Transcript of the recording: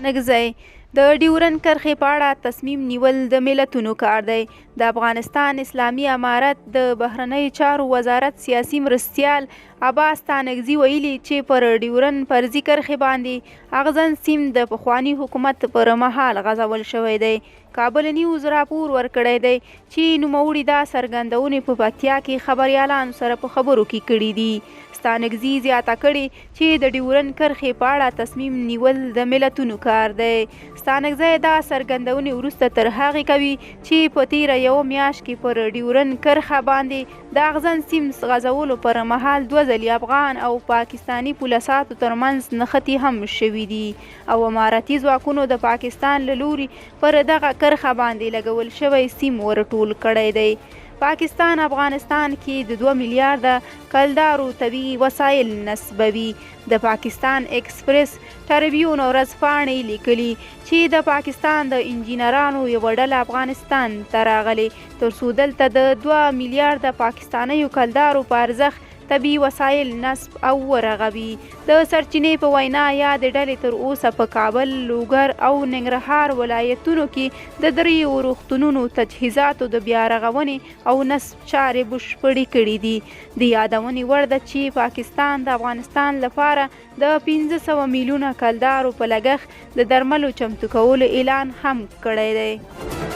ستانکزی، د ډیورنډ کرښې په اړه تصمیم نیول د ملتونو کار دی. د افغانستان اسلامي امارت د بهرنیو چارو وزارت سیاسي مرستیال عباس ستانکزي ویلي چې پر ډیورنډ فرضي کرښې باندې اغزن سیم د پخواني حکومت پر مهال غځول شوی دی. کابل نیوز راپور ورکړی دی چې نوموړي دا څرګندونې په پکتیا کې خبریالانو سره په خبرو کې کړې دي. ستانکزي زیاته کړې چې د ډیورنډ کرښې په اړه تصمیم نیول د ملتونو کار دی. ستانکزی دا څرګندونې وروسته تر هغې کوي چې په تیره یوه میاشت کې پر ډیورنډ کرښه باندې د اغزن سیم غځولو پر مهال دوه ځلي افغان او پاکستاني پوله ساتو ترمنځ نښتې هم شوې دي او امارتي ځواکونو د پاکستان له لوري پر دغه کرښه باندې لګول شوی سیم ورټول کړی دی. پاکستان افغانستان کې د 2 میلیارده کلدارو طبیعي وسایل نصبوي. د پاکستان ایکسپریس ټربیون ورځپاڼې لیکلي چې د پاکستان د انجینرانو یوه ډله افغانستان ته راغلې ترڅو دلته د 2 میلیارده پاکستانیو کلدارو په ارزښت طبیعي وسایل نصب او ورغوي. د سرچینې په وینا، یادې ډلې تر اوسه په کابل، لوګر او ننګرهار ولایتونو کې د دریو روغتونونو تجهیزاتو د بیا رغونې او نصب چارې بشپړې کړې دي. د یادونې وړ ده چې پاکستان د افغانستان لپاره د 500 میلیونه کلدارو په لګښت د درملو چمتو کولو اعلان هم کړی دی.